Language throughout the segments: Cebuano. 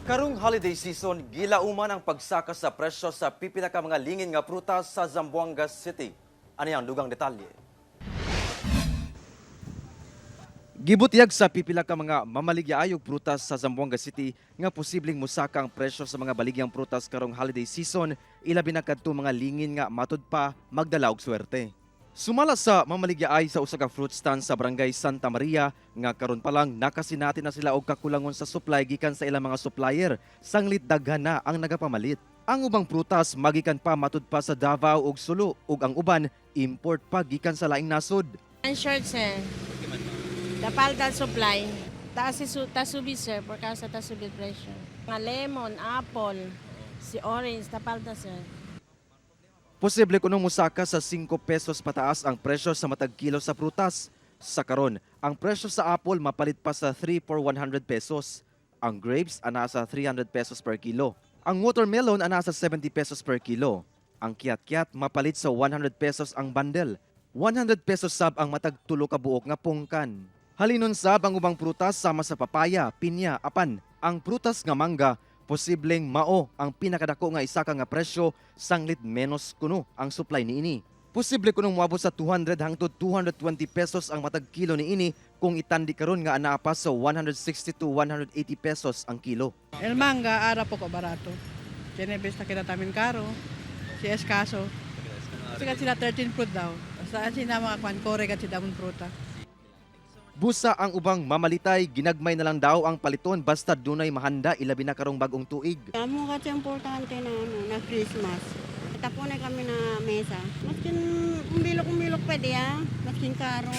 Karong holiday season, gilauman ang pagsaka sa presyo sa pipila ka mga lingin nga prutas sa Zamboanga City. Ano ang dugang detalye? Gibutyag sa pipila ka mga mamaligya og prutas sa Zamboanga City nga posibleng musaka ang presyo sa mga baligyang prutas karong holiday season, ilabi na kadto mga lingin nga matud pa magdala og swerte. Sumala sa mamaligya ay sa usa ka fruit stand sa Barangay Santa Maria nga karon pa lang nakasinati na sila og kakulangon sa supply gikan sa ilang mga supplier, sanglit daghan na ang nagapamalit. Ang ubang prutas magikan pa matud pa sa Davao ug Sulu ug ang uban import pa gikan sa laing nasod. Ang short, sir. Tapaldan supply. Taas si tasubi, sir, por causa tasubi presyo. Mga lemon, apple, si orange, tapalda, sir. Posible kunong musaka sa 5 pesos pataas ang presyo sa matag kilo sa prutas. Sa karon, ang presyo sa apple mapalit pa sa 3 for 100 pesos. Ang grapes ana sa 300 pesos per kilo. Ang watermelon ana sa 70 pesos per kilo. Ang kiat-kiat mapalit sa 100 pesos ang bundle. 100 pesos sab ang matag tulo ka buok nga pungkan. Halinon sab ang ubang prutas sama sa papaya, pinya, apan. Ang prutas nga mangga posibleng mao ang pinakadako nga isaka nga presyo sanglit menos kuno ang supply niini. Posible kunong moabot sa 200 hangtod 220 pesos ang matag kilo niini kung itandi karon nga anaa pa sa 160 to 180 pesos ang kilo. El manga, ara poco barato. Tiene besta kita tamin caro. Si escaso. Kasi sila 13 fruit daw. Basta sila mga kwan kore kat si damon fruta. Busa ang ubang mamalitay, ginagmay na lang daw ang paliton basta dunay mahanda, ilabi na karong bagong tuig. Amo kasi importante na ano, na Christmas. Tapo na kami na mesa. Maskin umbilok-umbilok pwede ah. Maskin karo.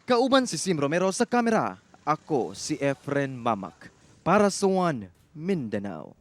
Kauban si Sim Romero sa kamera. Ako si Efren Mamak para sa One Mindanao.